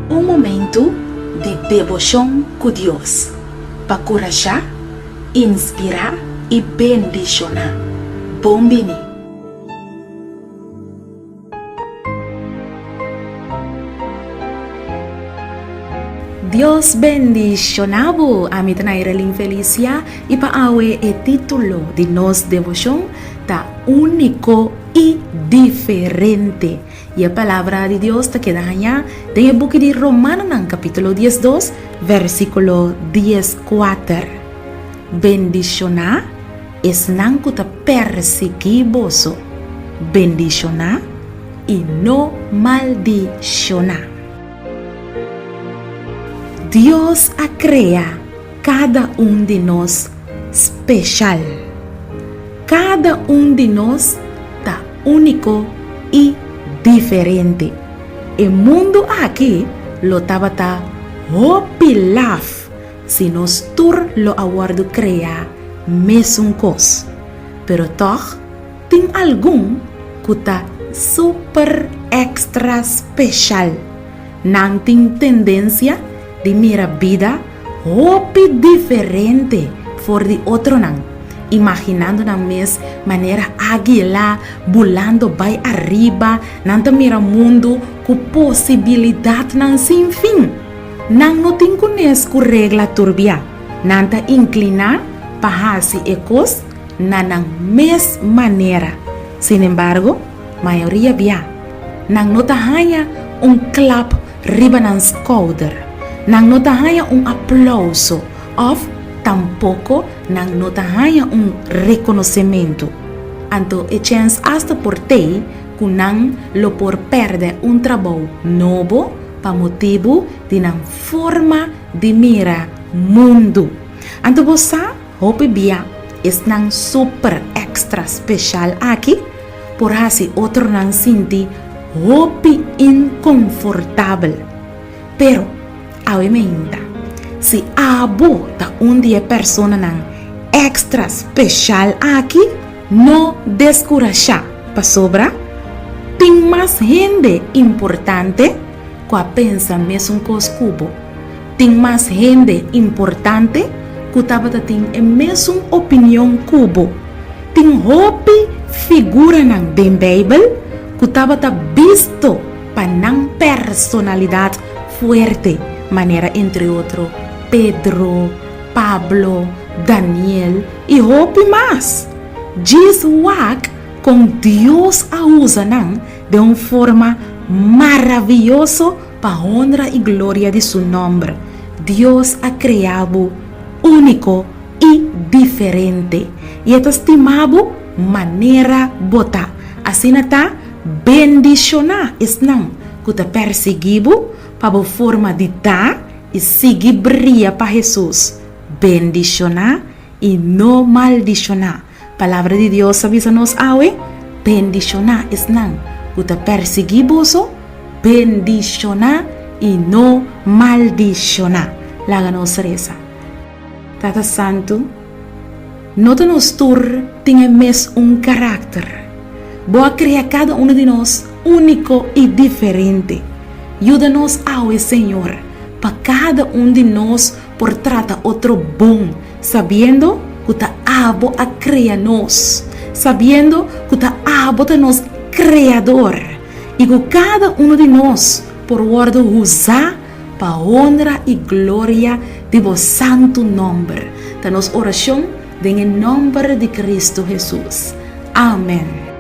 Un momentu di deboshon ku Dios pa kurashá, inspirá i bendishoná. Bon bini! Dios bendishoná bo! Ami ta Nairelyn Felicia i pa awe e título di nos deboshon ta Úniko i Diferente. I e Palabra di Dios ta keda hañá den e buki di Romanonan kapítulo 12 versíkulo 14. Bendishoná Esnan ku ta persiguí boso, bendishoná i no maldishoná. Dios a krea kada un di nos speshal. Kada un di nos ta úniko i diferente. E mundu aki lo tabata hopi laf Si nos tur lo a wòrdu kreá mesun kos. Pero tòg tin algun ku ta super èkstra speshal. Nan tin tendensia di mira bida hopi diferente for di otronan, imaginando nan mes manera águila bulando bai ariba, nan ta mira mundu ku posibilidatnan sin fin. Nan no tin kunes ku regla turbia, nan ta inkliná pa hasi e kos na nan mes manera. Sinembargo, mayoria bia, nan no ta haña un klap riba nan skouder, nan no ta haña un aplouso òf tampoko nan no ta haña un rekonosementu. Anto e chèns asta por t'ei ku nan lo por pèrdè un trabou nobo pa motibu di nan forma di mira mundu. Anto bo sa, hopi bia esnan super extra special aki por hasi otronan sinti hopi inconfortabel. Pero, awe meinta, si abo ta un di e personanan extra special aki, No deskurashá, pasobra tin mas hende importante ku a pensa mesun kos ku bo. Tin mas hende importante ku tabata tin e mesun opinion ku bo. Tin hopi figuranan den Beibel ku tabata bisto pa nan personalidat fuerte, manera entre otro Pedro, Pablo, Daniel i hopi mas. Djis wak kon Dios a usa nan den un forma maravioso pa honra i gloria di su nòmber. Dios a krea bo úniko i diferente, i e ta stima bo manera bo ta. Asina ta bendishoná esnan ku ta persiguí bo pa bo forma di ta i sigui bria pa Hesus. Bendishoná i no maldishoná. Palabra di Dios a bisa nos awe, Bendishoná esnan ku ta persiguí boso, bendishoná i no maldishoná. Laga nos resa. Tata Santu, no ta nos tur tin e mes un karakter. Bo a krea kada unu di nos úniko i diferente. Yuda nos awe, Señor, pa kada un di nos por trata otro bon, sabiendo ku ta abo a krea nos, sabiendo ku ta abo ta nos Kreador i ku kada unu di nos por wòrdu usá pa honra i gloria di bo santu nòmber. Ta nos orashon den e nòmber di Kristu Hesus. Amèn.